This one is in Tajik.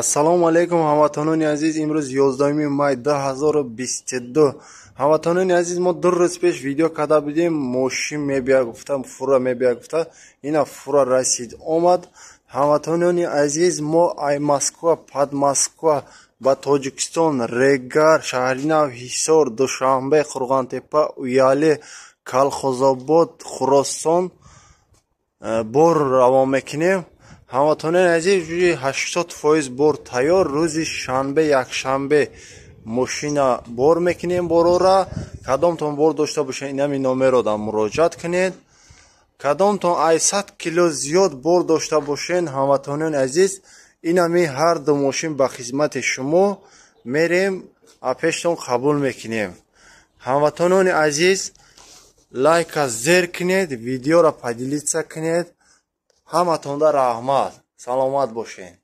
Ассалому алайкум, ҳамватанони азиз. Имрӯз 11 май 2022. Ҳамватанони азиз, мо 2 рӯз пеш видео карда будем, мошин мебия гуфта, фура мебия гуфта. Ина фура расид, омад. Ҳамватанони азиз, мо ай Москва, Подмосква ба Тоҷикистон, Регар, Шаҳринав, Ҳисор, Душанбе, Қурғонтеппа, Уяли, Калхозобод, Хуросон бор равон мекунем. Ҳамватанони азиз, 80% бор тайёр. Рӯзи шанбе, якшанбе мошина бор мекунем борора. Кадомтон бор дошта бошед, инами номерро дар муроҷиат кунед. Кадомтон ай 100 кило зиёд бор дошта бошед, ҳамватанони азиз, инами ҳар ду мошин ба хизмати шумо. Мерем, апештон қабул мекунем. Ҳамватанони азиз, лайка зер кунед, видеоро поделиться кунед. Ҳаматонда раҳмат, саломат бошед.